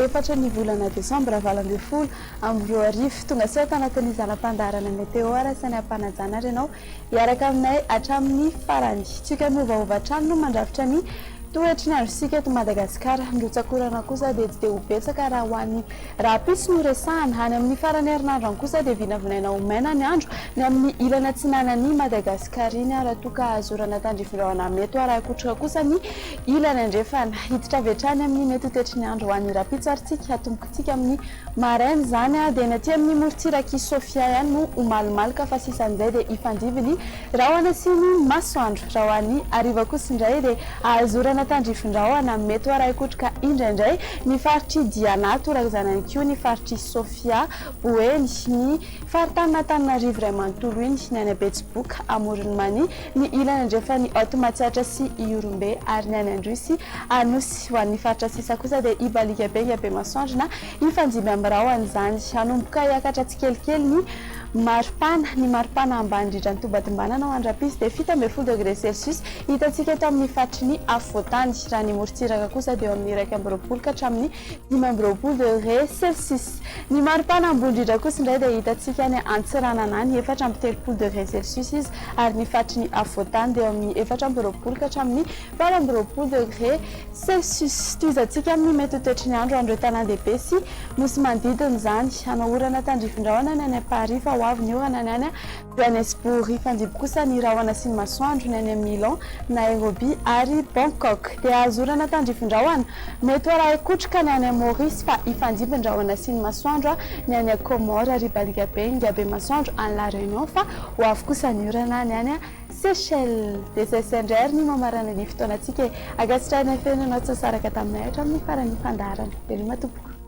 efatra ny volana desambra 2018. Tonga soa ato anatin'ny zana-pandaharana Météo ary asaina hampanajana ary ianao hiaraka aminay hatramin'ny farany. Tsioka miovaova hatrany no mandrafitra ny toetry ny androntsika eto Madagasikara. Ny rotsak'orana kosa dia tsy dia ho betsaka raha ho an'ny Rahampitso no resahana. Any amin'ny faran'ny herinandro any kosa dia vinavinaina ho maina ny andro ny amin'ny ilany atsinanan'i Madagasikara iny raha toa ka azo orana tandrifin-drahona mety ho arahin-kotroka kosa ny ilany andrefana. Hiditra avy hatrany amin'ny mety ho toetry ny andro ho an'ny rahampitso ary tsika hatombokintsika amin'ny maraina izany dia ny aty amin'ny morontsirak'i Sofia ihany no ho malomaloka fa sisan'izay dia hifandimby ny Rahona sy ny masoandro. Raha ho an'ny hariva kosa indray dia azo orana tandrifin-drahona, mety ho arahin-kotroka indraindray ny faritr'i Diana, torak'izany ihany koa ny faritr'i Sofia, Boeny, ny faritanin'Antananarivo iray manontolo iny, ny any Betsiboka, Amoron'i Mania, ny ilany andrefan'i Haute Matsiatra sy Ihorombe ary ny any Androy sy Anosy. Ho an'ny faritra sisa kosa dia hibaliaka be ny habe-masoandro na hifandimby amin'ny rahona izany. Hanomboka hiakatra tsikelikely ny Maripana, ny maripana ambany indrindra ny tombantombanana ho an-dRapisy dia 17 degré celsius, hitantsika eto amin'ny faritry ny afovoantany. Raha ny morontsiraka kosa dia eo amin'ny 21 ka hatramin'ny 25 degré celsius. Ny maripana ambony indrindra kosa indray dia hitantsika any Antsiranana any, 34 degré celsius izy, ary ny faritry ny afovoantany dia eo amin'ny 24 ka hatramin'ny 28 degré Celsius. Tohizantsika amin'ny mety ho toetry ny andro an'ireo tanàn-dehibe sy nosy manodidina izany. Hanao orana tandrifin-drahona ny any Paris fa ho avy ny orana ny any Johannesburg. Hifandimby kosa ny rahona sy ny masoandro ny any Milan, Nairobi ary Bangkok. Dia hahazo orana tandrifin-drahona. Mety ho arahin-kotroka ny any Maurice fa hifandimby ny rahona sy ny masoandro ny any Comores ary hibaliaka be ny habe-masoandro any La Réunion fa ho avy kosa ny orana ny any Seychelles. Dia izay sy indray ary ny mamarana ny fotoanantsika e. Ankasitrahina feno ianao tsy nisaraka taminay hatramin'ny faran'ny fandaharana. Veloma tompoko.